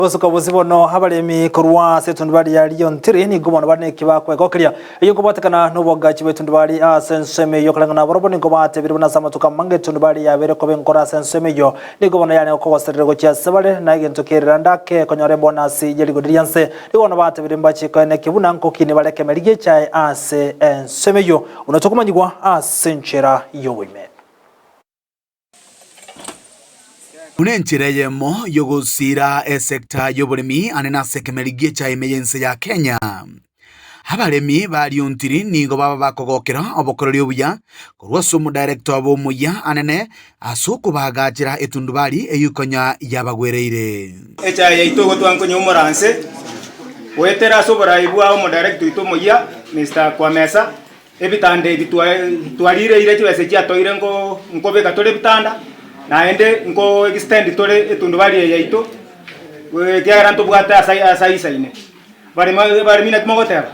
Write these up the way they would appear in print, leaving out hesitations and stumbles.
Bosuka bosio bono abaremi korwa ase etundubari ya Liontiri nigo bono bare neki bakwegokeria. Eyio nkobwatekana noboagachi bw'etundubari ase ensemo eyio koreng'ana nabarobwo nigo batebire buna ase amatuko amange etundubari yabeire koba enkoro ase ensemo eyio nigo bono yarenge kogoserera gochia ase bare na egento kererande ake konyora ebonasi ye rigori ri'ense. Nigo bono batebire mbachie koenekia buna nkokini bare ekemeri gi'echae ase ensemo eyio buna tokomanyigwa ase enchera y'oboime. Buna enchera eyemo y'ogosiira esecta y'oboremi ane nase ekemeri gi'echae ime y'ense ya Kenya. Abaremi ba Riontiri nigo baba bakogokera obokoreri obuya korwa ase omodirector obo omoyia anene ase okobaagachera etundubari eyio konya yabagwereire. Echae yaito ogotwa nkonya omoranse goetera ase oborai bwa omodirector oito omoyia Mister Kwamesa. Ebitanda ebi twarireire chibesa echi chiatoire nkobeka tore ebitanda, naende nko extend tore etundubari eye yaito, ekiagera ntobwate ase ase aisaine. Baremi naki mogoteba?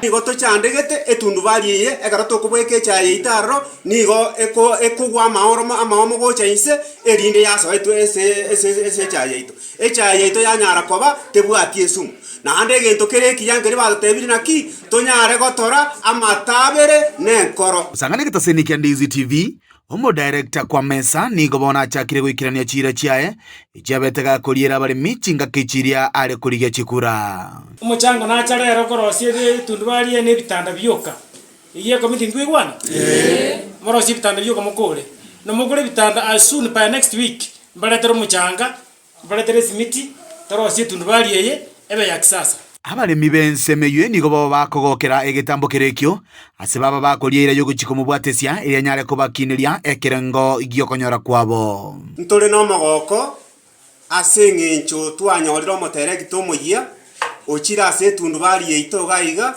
Nigo tochandegete etundubari eye ekero tokobeka echae yaito aroro, nigo ekogwa amaoromo amaomo gocha inse, erinde yasoa ase ase echae yaito. Echae yaito yanyara koba tebwati esumu. Naende egento kere ekiya nkeria batotebirie naki tonyare gotora amatabere nenkoro. Gosang'ana egetaseni kia Ndizi TV, Omodirector Kwamesa nigo bono achakire goikerania chiira chiaye echiabete gakoriera abaremi chingaki chiria are korigia chikura. Omochango nacha rero korosia etundubari eye na ebitanda bioka. Eyio ekomiti ntwaigwana? Morosie ebitanda bioka mokore. Na mokore ebitanda as soon by next week, mbaretere omochanga, mbaretere esimiti, torosie etundubari eye ebe ya kisasa. Abaremi b'ensemo eyio nigo baba bakogokera egetambo kere ekio, ase baba bakoria eira y'ogochia komobwatesia, erio anyare kobakineria ekerengo gi'okonyora kwabo. Ntore nomogoko ase engencho twanyorire omoteregita omoyia ochire ase etundubari yaito iga iga,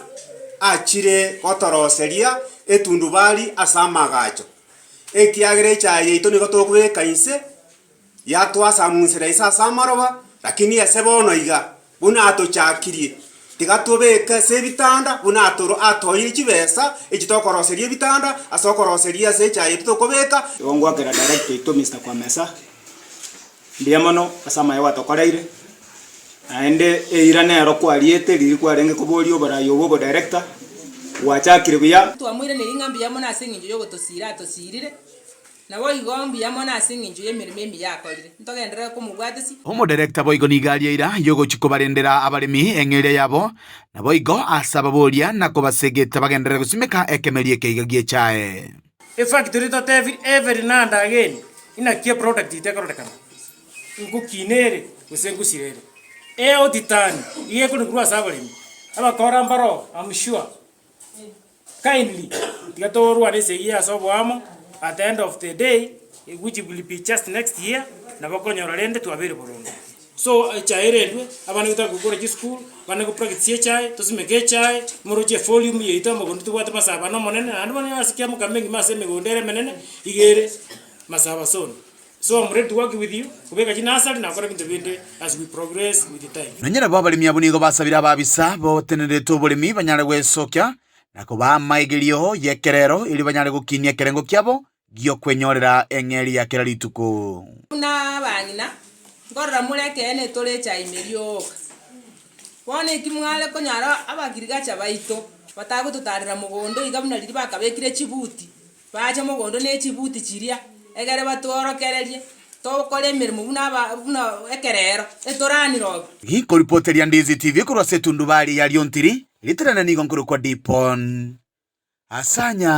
achire gotoroseria etundubari ase amagacho. Ekiagera echaye yaito nigo tokobeka inse, yatwasamunsera inse ase amaroba, lakini ase bono iga, buna atochakirie, tiga tobeke ase ebitanda buna atoro atoeire chibesa echi tokoroseria ebitanda, ase okoroseria ase echaye yaito tokobeka. Igo ngoakera director oito Mister Kwamesa, mbuya mono ase amaya gwatokoreire, naende eira nero kwariete riria kwarenge koboria oborai obo obodirector, gwachakire buya. Twamoiraneria ng'a mbuya mono ase engencho y'ogotosiira atosiirire, naboigo mbuya mono ase engencho y'emeremo emiya akorire. Ntogenderere komobwatesia. Omoderekta boigo nigo aria eira y'ogochia kobarendera abaremi eng'eria yabo, naboigo ase ababoria na kobasegeta bagenderere gosimeka ekemeri ekeiga gi'echae. Efactory totebi every now and again inaki eproduct yaito ekororekana, ngokina ere gose ngosira ere. Eauditani iga ekorwa korwa ase abaremi, abakora mbaroo am sure. Kindly, tiga torwane esegi ase oboamo, at the end of the day, which will be just next year, nabo okonyora rende twabeire boronge. So echae erendwe, abana baito gokora chisukuru, abana go practice echae, tosimeke echae, moroche evolume yaito amogondo tobwate masaba na omonene, naende bono ase kiamokama engima ase emegondo ere emenene, iga ere masaba zone. So am ready to work with you, kobeka chinursery na gokora ebinto binde as we progress with time. Nonye nabo abaremi abwo nigo basabire ababisa botenenerete oboremi banyare gwesokia na kobaa amaegerio y'ekerero erio banyare gokinia ekerengo kiabo gi'okwenyorera eng'eria ya kera rituko. Buna abang'ina, nkorora more ekeene tore echae ime rioka. Bono eki mware konyora abagirigacha baito batagototarera mogondo iga buna riria bakabekire chibuti, bache mogondo ne chibuti chiria, egere batworokererie, tokore emeremo buna aba buna ekerero, etoranire obo. Ginkoripoteria Ndizi TV korwa ase etundubari ya Riontiri, ritorane nigo nkorokwa Dipon Asanya.